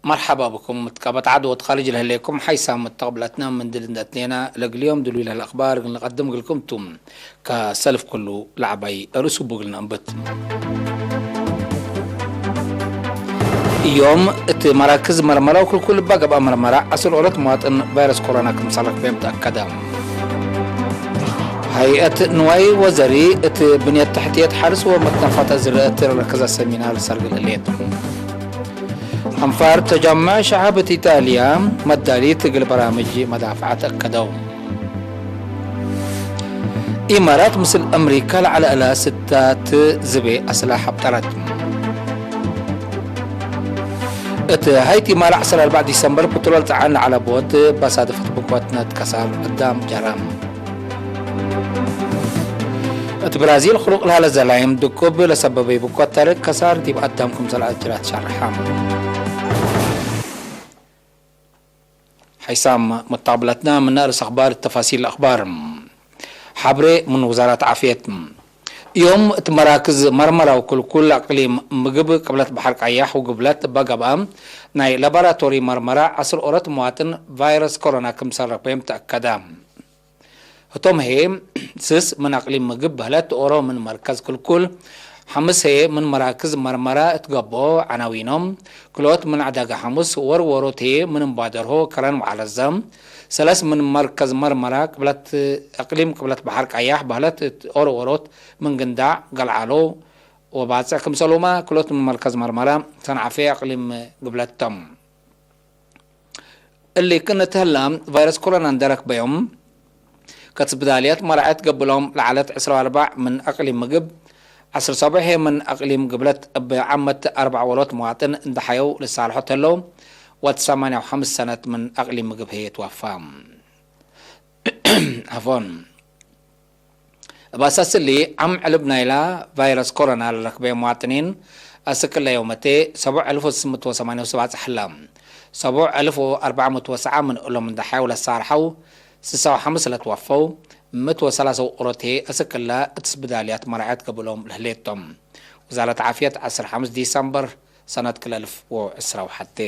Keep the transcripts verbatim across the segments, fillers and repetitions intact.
መርሐባ ብኩም። ምትቀበት ዐድ ወድ ኻርጅ ለህሌኩም ሓይሳም መተቅብለትነ ምን ድል እንደ እትኔና፣ ለእግል ዮም ድሉይ ለህለ አክባር እግል ንቀድም እግልኩም ቱ። ከሰልፍ ኩሉ ለዐባይ ርእሱ እቡ እግል ነአንብት። ዮም እት መራክዝ መርመራ ወክልኩል እባ ገብአ መርመራ ዐስር ኦሮት መዋጥን ቫይረስ ኮሮና ክምሰል ረክቤም ተአከደ። ሀይአት ንዋይ ወዘሪ እት ብንየት ተሕትየት ሐርስ ወመትነፋተ ዝርእ እት ለረከዘ ሰሚናር ሰርግል ህሌት። አንፋር ተጃምዕ ሸዐብ እት ኢጣልያ መዳሊት እግል በራምጅ መዳፍዐት አከደው። ኢማራት ምስል አምሪካ ለዐለ እለ ስታት ዝቤ አስላሕ አብጠረት። እት ሀይቲ ማል ዐስር አርበዕ ዲሰምበር ፕትሮል ጸዓን ለዐለ ቦት ባሳድፈት ብኮትነት ከሳር አዳም ጀራም። እት ብራዚል ክሩቅ ለሀለ ዘላይም ድቁብ ለሰበበይ ብኮት ታርግ ከሳር ዲብ አዳም ክምሰል አጅራት ሸርሐ። ሐይሳም መታብለትና ምነ ርእስ አክባር ተፋሲል አክባር። ሐብሬ ምን ውዛራት ዓፍየት። ዮም እት መራክዝ መርመራ ወክልኩል አቅሊም ምግብ ቅብለት በሐር ቀያሕ ወግብለት እበ ገብአ ናይ ላቦራቶሪ መርመራ ዐስር ኦሮት መዋጥን ቫይረስ ኮሮና ክምሰል ረክቤም ተአከደ። ህቶም ህዬ፣ ስስ ምን አቅሊም ምግብ በህለት ኦሮ ምን መርከዝ ክልኩል፣ ሐምስ ህዬ ምን መራክዝ መርመራ እት ገብኦ ዐናዊኖም፣ ክልኦት ምን ዐዳገ ሐሙስ፣ ወር ዎሮት ህዬ ምን እምባደርሆ ከረን ወዐለዘ፣ ሰለስ ምን መርከዝ መርመራ ቅብለት፣ አቅሊም ቅብለት በሐር ቀያሕ በህለት እት ኦሮ ዎሮት ምን ግንዳዕ ገልዓሎ ወባጽዕ ክምሰሉመ፣ ክልኦት ምን መርከዝ መርመራ ሰንዓፌ አቅሊም ግብለት ቶም። እሊ ክእነ እት ህላ ቫይረስ ኮሮና እንዴ ረክበዮም፣ ከትስብዳልያት መራዐየት ገብሎም ለዐለት ዕስራ ወአርበዕ ምን አቅሊም ምግብ፣ ዐስር ሰቡዕ ህዬ ምን አቅሊም ግብለት እብ ዓመት አርበዕ ወሎት መዋጥን እንዴ ሐየው ልሳልሖ ተለው፣ ወእት ሰማንያ ወሐምስ ሰነት ምን አቅሊም ምግብ ህዬ ትወፋ። ዐፎን። እብ አሳስ እሊ፣ ዓም ዕልብ ናይላ ቫይረስ ኮሮና ለረክበ መዋጥኒን፣ አስክ እለ ዮመቴ፣ ሰቡዕ አልፍ ወስምንት ወሰማንያ ወሰብዓ ጸሐላ። ሰቡዕ አልፍ ወአርበዕ ምእት ወሰብዓ ምን እሎም እንዴ ሐየው ለሳርሐው፣ ስሳ ወሐምስ ለትወፈው፣ ምእት ወሰላሰ ወኦሮት ህዬ አስክ እለ እት ስብዳልያት መራዐየት ገብእሎም ለህሌት ቶም። ውዛረት ዓፍየት ዐስር ሐምስ ዲሰምበር ሰነት ክልኤ አልፍ ወዕስራ ወሐቴ።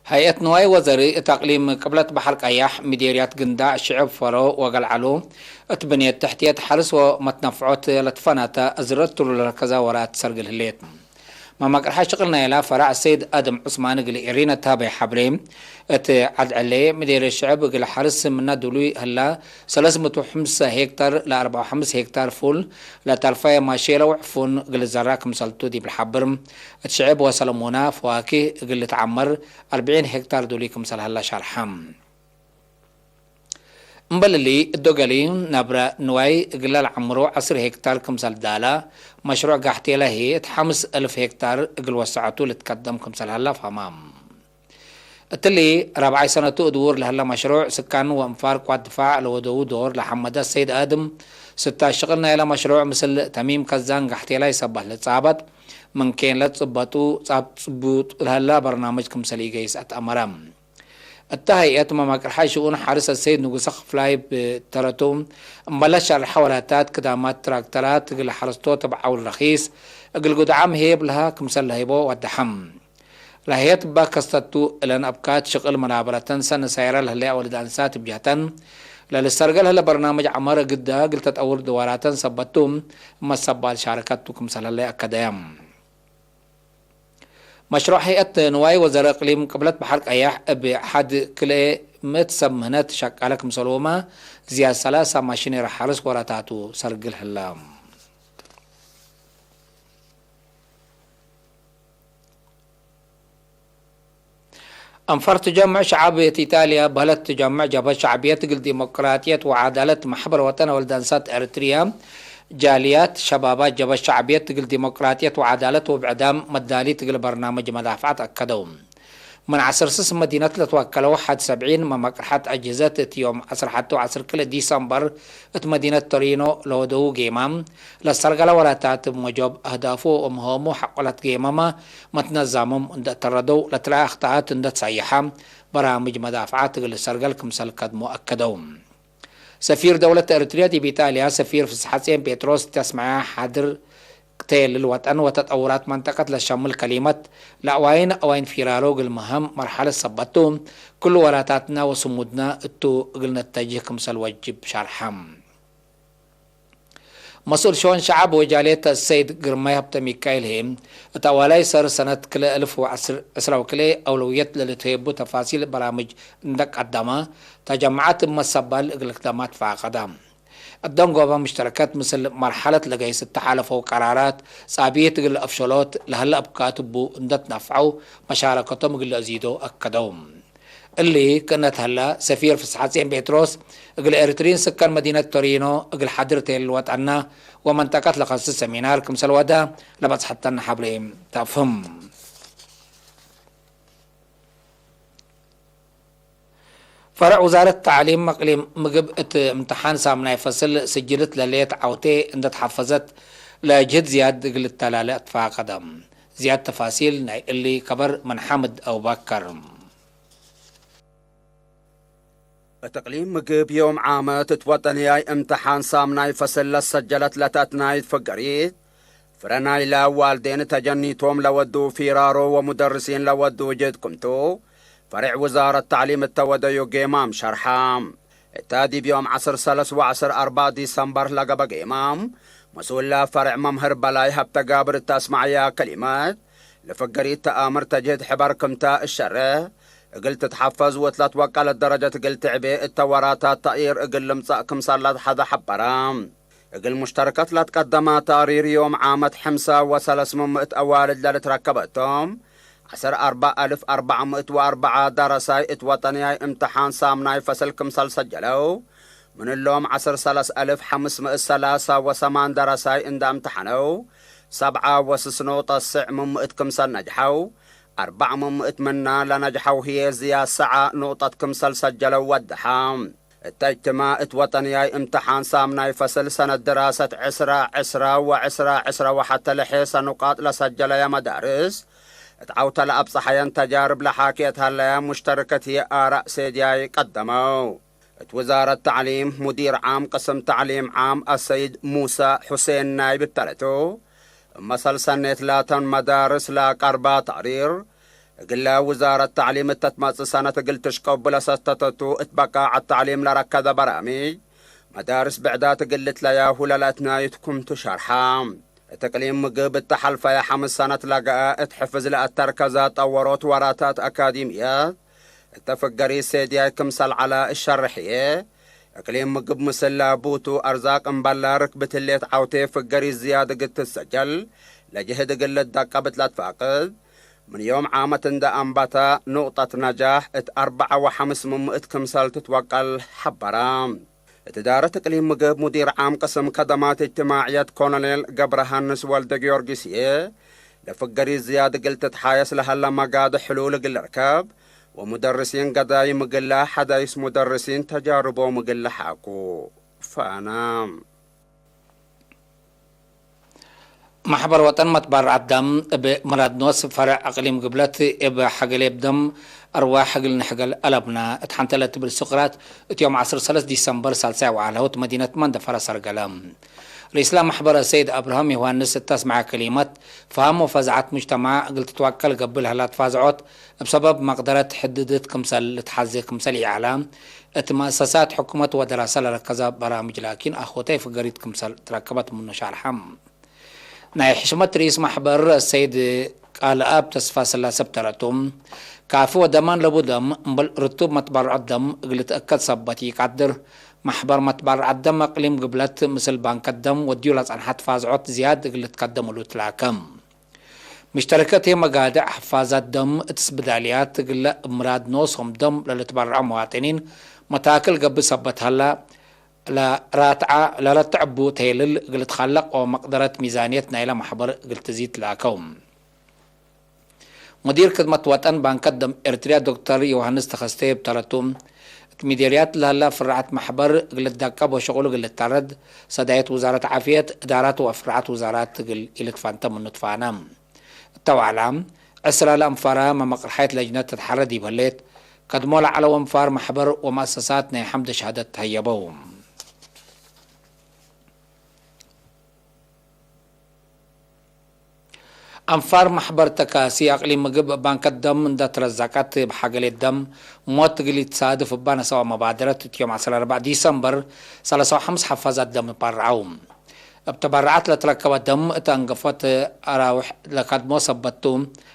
ሀይአት ንዋይ ወዘሪ እት አቅሊም ቅብለት በሐር ቀያሕ፣ ምዴርያት ግንዳዕ፣ ሽዕብ ፈሮ ወገልዐሉ፣ እት ብንየት ተሕትየት ሐርስ ወመትነፍዖት ለትፈናተ እዝረት ቱ ለረከዘ ወራት ሰርግል ህሌት። መመቅርሐ ሽቅል ናይላ ፈራዕ ሰይድ አደም ዑስማን እግል ኤሪነ ተሀበየ ሐብሬ፣ እት ዐድ-ዕሌ ምዴርየት ሽዕብ እግል ሐርስ ምነ ድሉይ ህላ፣ ሰለስ ምእት ወሐምሳ ሄክታር ለአርበዕ ወሐምስ ሄክታር ፉል ለተርፈየ ማሼለ ወዕፉን እግል ዘራ ክምሰልቱ ዲብ ለሐብር፣ እት ሽዕብ ወሰለሙነ ፈዋኪህ እግል ልትዐመር አርብዒን ሄክታር ድሉይ ክምሰል ሀላ ሸርሐ። እምበል እሊ፣ እዶገሊ ነብረ ንዋይ እግለ ለዐምሮ ዐስር ሄክታር ክምሰል ዳላ፣ መሽሩዕ ጋሕቴለ ህዬ እት ሐምስ አልፍ ሄክታር እግል ወሰዐቱ ልትቀደም ክምሰል ሀላ ፈሀማ። እትሊ ራብዓይ ሰነቱ እድውር ለህለ መሽሩዕ፣ ስካን ወእንፋር ቋት ድፋዕ ለወደዉ ዶር ለሐመደ ሰይድ አድም፣ ስታ ሽቅል ናይለ መሽሩዕ ምስል ተሚም ከዛን ጋሕቴላይ ሰበት ልጻበጥ፣ ምን ኬን ለጽበጡ ጻብ ጽቡጥ ለህለ በርናምጅ ክምሰል ኢገይስ አትአመረ። እተ ሀይአት መማቅርሓይ ሽኡን ሐርስ አሰይድ ንጉሰ ክፍላይ እብ ተረቱ፣ እምበለ ሸርሐ ወላታት ክዳማት ትራክተራት እግል ሐረስቶት እብ ዐውል ረኪስ እግል ጉድዓም ህዬ እብ ለሀ ክምሰል ለህይቦ ወደሐም። ለህየት እበ ከስተቱ እለን አብካት ሽቅል መናበረተን ሰኒ ሳይረ ለህለየ አወልድ አንሳት እብ ጀህተን፣ ለልሰርገ ለህለ በርናምጅ ዐመር እግዳ እግል ተጠውር ድዋራተን ሰበቱ፣ መሰባል ሻረከቱ ክምሰል ህለየ አከደየ። መሽሩዕ ሀይአት ንዋይ ወዘረ እቅሊም ቅብለት በሐር ቀያሕ እብ ሐድ ክልኤ ምእት ሰብ ምህነት ሸቃለ ክምሰልሁመ ዝያድ ሰላሳ ማሽኔር ሐርስ ወራታቱ ሰርግል ህለ። አንፋር ተጃምዕ ሸዓብየት ኢጣልያ በህለት ተጃምዕ ጀብሀት ሸዕብየት እግል ዲሞቅራጥየት ወዓዳለት፣ ማሕበር ወጠን ወልድ አንሳት ኤረትርያ፣ ጃልያት ሸባባት ጀብሀት ሸዕብየት እግል ዲሞቅራጥየት ወዓዳለት ወብዕዳም መዳሊት እግል በርናምጅ መዳፍዐት አከደው። ምን ዐስር ስስ መዲነት ለትወከለው ሐድ ሰብዒን መመቅርሐት አጅህዘት እት ዮም ዐስር ሐቱ ዐስር ክልኤ ዲሰምበር እት መዲነት ቶሪኖ ለወደዉ ጌማም፣ ለሰርገለ ወላታት እብ መጆብ አህዳፉ ወምህሙ ሐቆለት ጌመመ መትነዛምም እንደ ተረደው ለትረአ አክጠአት እንደ ትሰየሐ በራምጅ መዳፍዓት እግል ሰርገል ክምሰል ከድሞ አከደው። ሰፊር ደውለት ኤሪትርያ ዲብ ኢጣልያ ሰፊር ፍስሐጼን ጴጥሮስ ተስመዐ ሓድር ቴልል ወጠን ወተጠውራት መንጠቀት ለሸምል ከሊመት፣ ለአዋይን አዋይን ፊራሮ እግል መሀም መርሐለት ሰበት ቱ፣ ክሉ ወላታትና ወስሙድና እቱ እግል ነተጅህ ክምሰል ወጅብ ሸርሐ። መስኡል ሸኦን ሸዐብ ወጃልየት አሰይድ ግርማይ ሀብተሚካኤል ህዬ፣ እት አዋላይ ሰር ሰነት ክልኤ አልፍ ወዐስር ዕስራ ወክልኤ አውለውየት ለልትሄቡ ተፋሲል በራምጅ እንደ ቀደመ፣ ተጀመዐት እብ መሰባል እግል ክደማ ትፋቀደ። እት ደንጎበ ምሽተረከት ምስል መርሐለት ለገይስ እተሓለፈው ቀራራት ጻብየት እግል ለአፍሸሎት ለሀለ አብካት እቡ እንደ ትነፍዐው መሻረከቶም እግል ለአዚዶ አከደው። እሊ ክእነት ሀለ፣ ሰፊር ፍስሐጼን ጴጥሮስ እግል ኤሪትሪን ስከን መዲነት ቶሪኖ እግል ሓድር ቴልል ወጠና ወመንጠቀት ለከስስ ሰሚናር ክምሰል ወደ ለበጽሐተነ ሐብሬ ተአፍህም። ፈርዕ ውዛረት ተዕሊም አቅሊም ምግብ እት እምተሓን ሳምናይ ፈስል ስጅልት ለሌት ዐውቴ እንደ ተሐፈዘት ለጅህድ ዝያድ እግል ልተላለ አትፋቀደ። ዝያድ ተፋሲል ናይ እሊ ከበር ምን ሓምድ አቡበከር። እት እቅሊም ምግብ ዮም ዓመት እት ወጠንያይ እምተሓን ሳምናይ ፈስል ለሰጀለት ለተትናይት ፍገሪት፣ ፍረ ናይለ ዋልዴን ተጀኒቶም ለወዱ ፊራሮ ወሙደርሲን ለወዱ ጅህድ ክምቱ፣ ፈሬዕ ውዛረት ተዕሊም እተ ወደዩ ጌማም ሸርሐ። እተ ዲብ ዮም ዐስር ሰለስ ወዐስር አርበዕ ዲሰምበር ለገበ ጌማም፣ መስኡል ፈሬዕ መምህር በላይ ሀብተጋብር እተ አስመዐያ ከሊመት፣ ለፍገሪት ተአምር ተጅህድ ሕበር ክምተ እሸሬሕ፣ እግል ትትሐፈዝ ወእት ለትወቀለት ደረጀት እግል ትዕቤ እተ ወራታት ተእይር እግል ልምጸእ ክምሰል ለትሐዘ ሐበረ። እግል ሙሽተረከት ለትቀደመ ተቅሪር ዮም ዓመት ሕምሰ ወሰለስ ምእት አዋልድ ለልትረከበ እቶም፣ ዐስር አርበዕ አልፍ አርበዕ ምእት ወአርበዕ ደረሳይ እት ወጠንያይ እምተሓን ሳምናይ ፈስል ክምሰል ሰጀለው፣ ምን እሎም ዐስር ሰለስ አልፍ ሐምስ ምእት ሰላሳ ወሰማን ደረሳይ እንደ አምተሐነው፣ ሰብዓ ወስስ ኑቅጠት ስዕ ምእት ክምሰል ነጅሐው፣ አርበዕ ምእት ምና ለነጅሐው ህዬ ዝያድ ሰዓ ኑቅጠት ክምሰል ሰጀለው ወደሐ። እተ እጅትማዕ እት ወጠንያይ እምተሓን ሳምናይ ፈስል ሰነት ድራሰት ዕስራ ዕስራ ወዕስራ ዕስራ ወሐተ ለሔሰ ኑቃጥ ለሰጀለየ መዳርስ፣ እት ዐውተ ለአብጸሐየን ተጃርብ ለሓክየት ሀለየ ሙሽተረከት ህዬ አራእ ሴድያይ ቀደመው። እት ውዛረት ተዕሊም ሙዲር ዓም ቅስም ተዕሊም ዓም አሰይድ ሙሰ ሑሴን ናይብ እብ ተረቱ፣ እብ መሰል ሰኔት ላተን መዳርስ ለቀርባ ተቅሪር፣ እግለ ውዛረት ተዕሊም እተ ትመጽእ ሰነት እግል ትሽቀቡ ለሰተተቱ እት በቃዐት ተዕሊም ለረከደ በራምጅ፣ መዳርስ ብዕዳት እግል ልትለያሁ ለለአትናዩት ክምቱ ሸርሐ። እት እቅሊም ምግብ እተ ሐልፈየ ሐምስ ሰነት ለገአ እት ሕፍዝ ለአተርከዘ ጠወሮት ወራታት አካዲምየት፣ እተ ፍገሪት ሴድያይ ክምሰል ዐለ እሸርሕ ህዬ፣ እቅሊም ምግብ ምስል ለቡቱ አርዛቅ እምበለ ርክብት ህሌት ዐውቴ ፍገሪት ዝያድ እግል ትሰጀል ለጅህድ እግል ልትደቀብ እት ለትፋቅድ፣ ምን ዮም ዓመት እንደ አንበተ ኑቅጠት ነጃሕ እት አርበዐ ወሐምስ ምእት ክምሰል ትትወቀል ሐበረ። እት እዳረት እቅሊም ምግብ ሙዲር ዓም ቅስም ከደማት እጅትማዕየት ኮሎኔል ገብረሃንስ ወልደጊዮርጊስ ህዬ፣ ለፍገሪት ዝያድ እግል ትትሓየስ ለሀለ መጋድሕ ሕሉል እግል ልርከብ፣ ወሙደርሲን ገዳይም እግለ ሐዳይስ ሙደርሲን ተጃርቦም እግል ለሓቁ ፈነ። ማሕበር ወጠን መትበረዐት ደም እብ ምራድኖስ ፈርዕ አቅሊም ግብለት እብ ሐገሌብ ደም አርዋሕ እግል ንሕገል አለብነ። እት ሐንተ ለትብል ስቅራት እት ዮም ዐስር ሰለስ ዲሰምበር ሳልሳይ ወዐለሁት መዲነት መንደፈረ ሰርገለ። ርኢስለ ማሕበረ ሰይድ አብርሃም ዮሐንስ እት አስመዐ ከሊመት፣ ፈሀም ወፈዛዐት ሙጅተማዕ እግል ትትወቀል ገብእ ለሀላ ትፋዝዖት እብ ሰበብ መቅደረት ሕድድት ክምሰል ልትሐዜ ክምሰል ኢዐለ፣ እት መአሰሳት ሕኩመት ወደራሰ ለረከዘ በራምጅ ላኪን አኮተ ፍገሪት ክምሰል ትረከበት ምኑ ሻርሐ። ናይ ሕሽመት ርኢስ ማሕበር ሰይድ ቃልኣብ ተስፋስላሰ እብ ተረቱ፣ ካፊ ወደማን ለቡ ደም እምበል ርቱብ መትበርዐት ደም እግል ልትአከድ ሰበት ኢቀድር። ማሕበር መትበርዐት ደም አቅሊም ግብለት ምስል ባንከት ደም ወድዩ ለጸንሐ ትፋዝዖት ዝያድ እግል ልትከደም እሉ ትላከ። ምሽተረከት ህዬ መጋድዕ ሕፋዛት ደም እት ስብዳልያት እግለ እብ ምራድ ኖሶም ደም ለልትበርዐ መዋጥኒን መታክል ገብእ ሰበት ሀላ፣ ለራትዐ ለለትዐቡ ተይልል እግል ትከለቅ ወመቅደረት ሚዛንየት ናይለ መሕበር እግል ትዚድ ትላከው። ሙዲር ክድመት ወጠን ባንከት ደም ኤርትርያ ዶክተር ዮሐንስ ተኸስተ እብ ተረቱ፣ እት ሚዴርያት ለሀላ ፍራዐት መሕበር እግል ልትደቀብ ወሸቁሉ እግል ልታረድ፣ ሰዳየት ውዛረት ዓፍየት፣ እዳራት ወፍራዐት ውዛራት እግል ኢልትፈንተ ምኑ ትፋነ። እተ ወዕላ፣ ዕስራ ለአንፈረ መመቅርሓይት ለጅነት ተትሐረ ዲብ ህሌት፣ ከድሞ ለዐለው አንፋር መሕበር ወመአሰሳት ናይ ሐምድ ሸሃደት ተሀየበው። አንፋር መሕበር ተካሲ አቅሊም ምግብ ባንከት ደም እንደ ትረዘቀት እብ ሐገሌት ደም ሞት እግል ኢትሳድፍ እባ ነሰአወ መባደረት እት ዮም ዐስር አርበዕ ዲሰምበር ሰለሳ ወሐምስ ሐፋዛት ደም ባርዐው። እብ ተበረዓት ለትረከበ ደም እት አንገፎት አራውሕ ለከድሞ ሰበት ቱ፣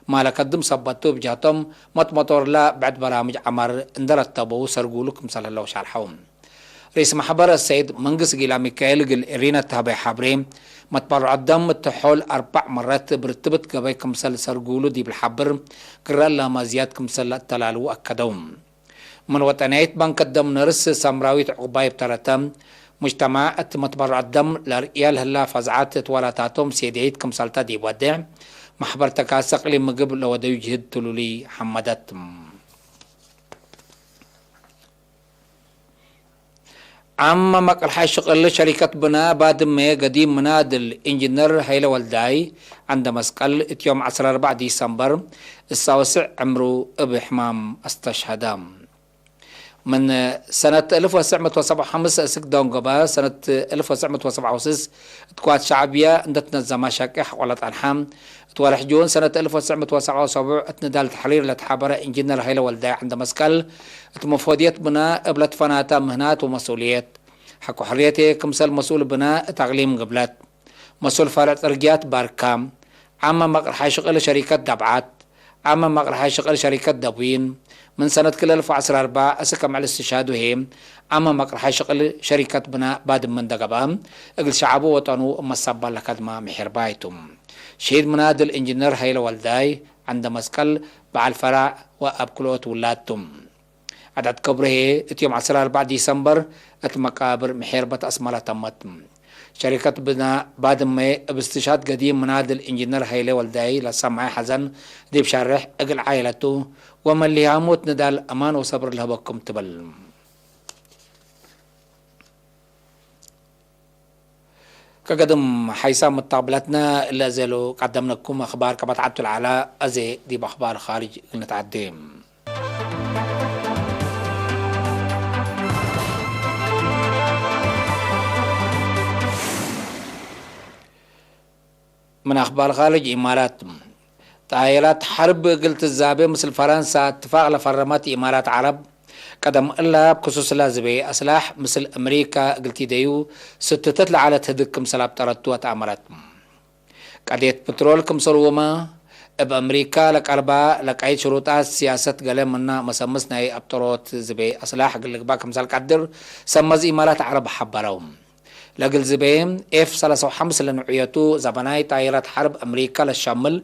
ማለ ከድም ሰበት ቱ፣ እብ ጀህቶም ሞት መጦርላ ብዕድ በራምጅ ዐማር እንደ ረተበው ሰርጉሉ ክምሰል ህለው ሻርሐው። ርኢስ መሕበር አሰይድ መንግስ ጊላ ሚካኤል እግል ኤሪነ ተህበ ሐብሬ፣ መትበረዖት ደም እት ሖል አርበዕ መረት እብ ርትብት ገበይ ክምሰል ሰርጉሉ ዲብ ለሐብር፣ ግረ እላመ ዝያድ ክምሰል ለአተላልዉ አከደው። ምን ወጠንያይት ባንክ ደም ነርስ ሳምራዊት ዑቅባይ እብ ተረተ፣ ሙጅተማዕ እት መትበረዖት ደም ለርእየ ለህላ ፈዝዐት እት ወላታቶም ሴድየይት ክምሰልተ ዲብ ወዴዕ፣ መሕበር ተካሲ አቅሊም ምግብ ለወደዩ ጅህድ ትሉሊ ሐመደት። ዓም መቅርሓይ ሽቅል ሸሪከት ብና ባድመ ገዲም ምናድል ኢንጅነር ሀይለ ወልዳይ ዐንደ መስቀል እት ዮም ዐስር አርበዕ ዲሰምበር እሳውስዕ ዕምሩ እብ ሕማም አስተሽሀደ። ምን ሰነት እልፍ ወትስዕ ምእት ወሰብዓ ወሐምስ እስክ ደንጎበ ሰነት እልፍ ወትስዕ ምእት ወሰብዓ ወስስ እት ቅዋት ሸዕብየ እንደ ትነዘመ ሸቂ ሐቆለ ጠንሐ። እት ወርሕ ጁን ሰነት እልፍ ወትስዕ ምእት ወሰብዓ ወሰቡዕ እት ንዳል ተሕሪር ለተሓበረ ኢንጂነር ሀይለ ወልዳይ ዐንደ መስቀል እት መፎድየት ብነ እብ ለትፈናተ ምህናት ወመስኡልየት ሐቆ ሕርየት ክምሰል መስኡል ብነ እት አቅሊም ግብለት። መስኡል ፈርዕ ጽርግያት ባርካ፣ ዓመ መቅርሓይ ሽቅል ሸሪከት ደብዓት፣ ዓመ መቅርሓይ ሽቅል ሸሪከት ደብዊን፣ ምን ሰነት ክልኤ እልፍ ወዐስር ወአርበዕ እስክ አምዕል እስትሽሃዱ ህዬ፣ ዓመ መቅርሓይ ሽቅል ሸሪከት ብናእ ባድመ እንደ ገብአ፣ እግል ሸዐቡ ወጠኑ እብ መሳባል ለከድመ ምሒርባይ ቱ። ሸሂድ ምናድል እንጅነር ሀይለ ወልዳይ ዐንደ መስቀል በዐል ፈራዕ ወአብ ክልኦት ውላድ ቱ። ዐዳት ከብሮ ህዬ፣ እት ዮም ዐስር ወአርበዕ ዲሰምበር እት መቃብር ምሔርበት አስመረ ተመት። ሸሪከት ብናእ ባድመ እብ እስትሽሃድ ገዲም ምናድል እንጅነር ሀይሌ ወልዳይ ለሰመዐ ሐዘን ዲብ ሸሬሕ እግል ዓኢለቱ ወመሊሃሙ እት ንዳል አማን ወሰብር ለህበኩም ትብል። ከገድም ሓይሳም መታብለትነ እለ አዜ ሉ ቀደምነኩም አኽባር ከመትዓቱ ለዐለ፣ አዜ ዲብ አኽባር ካርጅ እግል ንትዐዴ። ምን አኽባር ካርጅ፣ ኢማራት ጣየራት ሐርብ እግል ትዛቤ ምስል ፈረንሳ እትፋቅ ለፈረመት ኢማራት ዐረብ፣ ቀደም እለ እብ ክሱስ ለዝቤ አስላሕ ምስል አምሪካ እግል ቲደዩ ስትተት ለዐለት ህድግ ክምሰል አብጠረቱ አትአመረት። ቀድየት ፕትሮል ክምሰልሁመ እብ አምሪካ ለቀርባ ለቀይድ ሽሩጣት ሲያሰት ገሌ ምነ መሰምስ ናይ አብጠሮት ዝቤ አስላሕ እግል ልግባእ ክምሰል ቀድር ሰመዝ ኢማራት ዐረብ ሐበረው። ለእግል ዝቤ ኤፍ ሰላሳ ወሐምስ ለንውዕየቱ ዘበናይ ጣይራት ሐርብ አምሪካ ለሻምል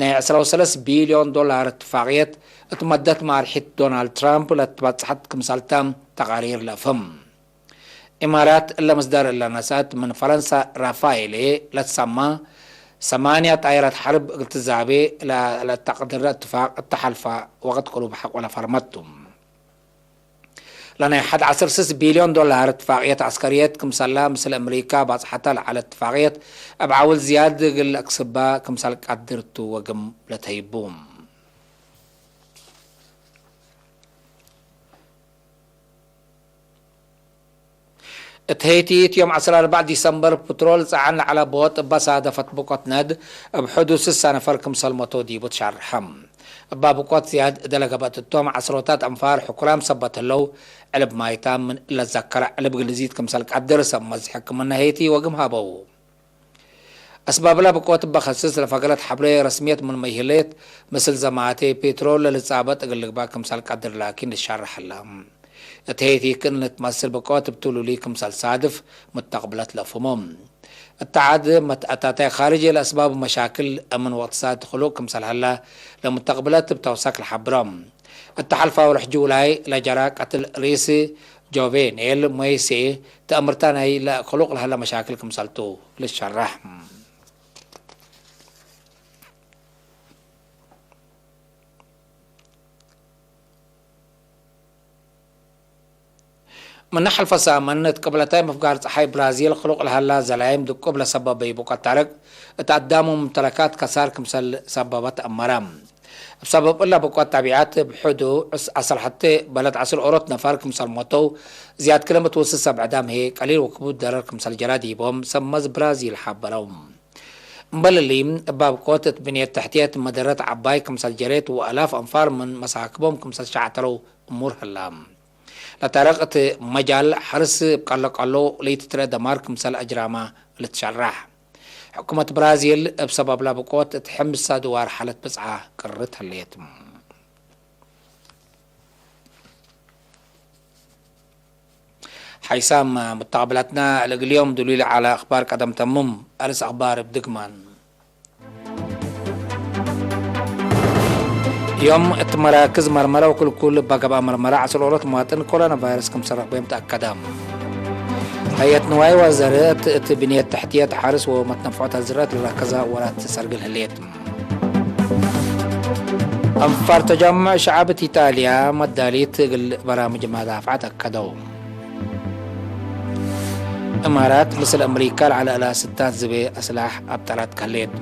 ናይ ዕስራ ወሰለስ ቢልዮን ዶላር እትፋቅየት እት መደት ማርሒት ዶናልድ ትራምፕ ለትበጽሐት ክምሰልተ ተቃሪር ለአፍህም። ኢማራት እለ ምስዳር እለ ነስአት ምን ፈረንሳ ራፋኤሌ ለትሰማ ሰማንያ ጣይራት ሐርብ እግል ትዛቤ ለተቅድረ እትፋቅ እተ ሐልፈ ወቅት ቅሩብ ሐቆ ለፈርመት ቱ። ለናይ ሐድ ዐስር ስስ ቢልዮን ዶላር እትፋቅየት ዐስከርየት ክምሰላ ምስል አምሪካ ባጽሐተ ለዐለ እትፋቅየት እብ ዐውል ዝያድ እግል ለአክስባ ክምሰል ቀድር ቱ ወግም ለተይቡ። እት ሄይቲ፣ እት ዮም ዐስር ወአርበዕ ዲሰምበር፣ ፕትሮል ጸዓን ለዐለ ቦጥ እበ ሳደፈት ብቆት ነድ፣ እብ ሕዱድ ስሳ ነፈር ክምሰል መቶ ዲቡ ትሸርሐ። እባ ብቆት ዝያድ እደ ለገብአት እቶም፣ ዐስሮታት አንፋር ሕኩራም ሰበት ህለው፣ ዕልብ ማይታም ምን ለዘከረ ዕልብ ግልዚት ክምሰል ቀድር ሰብ መዝሕክ ምነ ሄይቲ ወግም ሀበው። አስባብለ ብቆት እበ ከስስ ለፈገለት ሐብሬ ረስምየት ምንመ ይህሌት፣ ምስል ዘማቴ ፔትሮል ለልጻበጥ እግል ልግባእ ክምሰል ቀድር ላኪን ልትሸረሕ ህለ። እት ሄይቲ ክእን ልትመስል ብቆት እብ ቱሉሊ ክምሰል ሳድፍ ሙተቅብለት ለአፍህሞ። እተ ዐድ መትአታታይ ካርጅ ለአስባብ መሻክል አምን ወእቅትሳድ ክሉቅ ክምሰል ሀለ ለሙተቅብለት እብ ተውሳክ ለሐብሮ። እተ ሐልፋ ወርሕ ጁላይ ለጀረ ቀትል ርኢስ ጆቬኔል ሞይሴ ተአምርታ ናይ ለክሉቅ ለሀለ መሻክል ክምሰልቱ ልትሸረሕ። ምነ ሐልፈ ሳምን እት ቅብለታይ ምፍጋር ጸሓይ ብራዚል ክሉቅ ለሀላ ዘላይም ድቁብ ለሰበበዩ ብቆት ታርግ እት አዳም ወሙምተለካት ከሳር ክምሰል ሰበበት አመረ። እብ ሰበብ እለ ብቆት ጠቢዐት፣ እብ ሕዱ ዕስ-፣ ዐስር ሐቴ በለድ ዐስር ኦሮት ነፈር ክምሰል ሞተው፣ ዝያድ ክለ ምትወስድ ሰብ ዕዳም ህዬ ቀሊል ወክቡድ ደረር ክምሰል ጀረ ዲቦም ሰመዝ ብራዚል ሐበረው። እምበል እሊ፣ እብ አብቆት እት ብንየት ተሕትየት መደረት ዐባይ ክምሰል ጀሬት ወአላፍ አንፋር ምን መሳክቦም ክምሰል ሸዐተረው እሙር ህላ። ለታርቅ እት መጃል ሐርስ እብ ቀሎ-ቀሎ ለኢትትረኤ ደማር ክምሰል አጅራመ ልትሸራሕ። ሕኩመት ብራዚል እብ ሰበብ ለብቆት እት ሕምስ አድዋር ሐለት ብጽዓ ቅርት ህሌት። ሓይሳም ሙተቀብላትና፣ ለእግል ዮም ድሉይ ለዐለ አኽባር ቀደም ተምም። አርስ አኽባር እብ ድግማን። ዮም እት መራክዝ መርመረ ወክልኩል እበ ገብአ መርመረ ዐስር ኦሮት መዋጥን ኮሮና ቫይረስ ክምሰል ረክበዮም ተአከደ። ሀይአት ንዋይ ወዘርዕት እት ብንየት ተሕትየት ሐርስ ወመትነፍዖት አዝርዕት ለረከዘ ወራት ሰርግል ህሌት። አንፋር ተጃሙዕ ሸዐብ እት ኢጣልያ መዳሊት እግል በራምጅ መዳፍዐት አከደው። እማራት ምስል አምሪካ ለዐለ አላስታት ዝቤ አስላሕ አብጠረት ከሌት።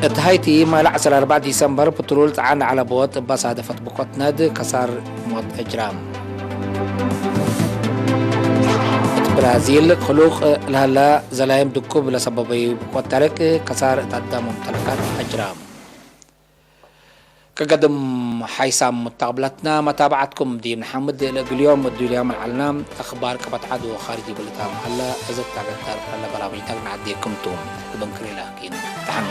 እት ሀይቲ፣ ማለ ዐስር አርበዕ ዲሰምበር፣ ፕትሩል ጸዓን ለዐለ ቦጥ እበ ሳደፈት ብቆት ነድ ከሳር ሞት እጅራም። እት ብራዚል፣ ክሉቅ ለሀላ ዘላይም ድቁብ ለሰበበዩ ብቆት ተርቅ ከሳር እት አዳም ሙምተለካት አጅራም። ከገድም ሓይሳም ሙተቅብለትና መታብዐትኩም ዲብ ነሐምድ። ለእግል ዮም እዱልያም ለዐልና አኽባር ቀበት ዐድ ወኻርጅ እግል እታም ሀለ። እዘ ታገት ታርፍ ለሀለ በራምጅ ነግ ነዐዴኩም ቱ። እብ እንክሪ ላኪን ተሐሜ።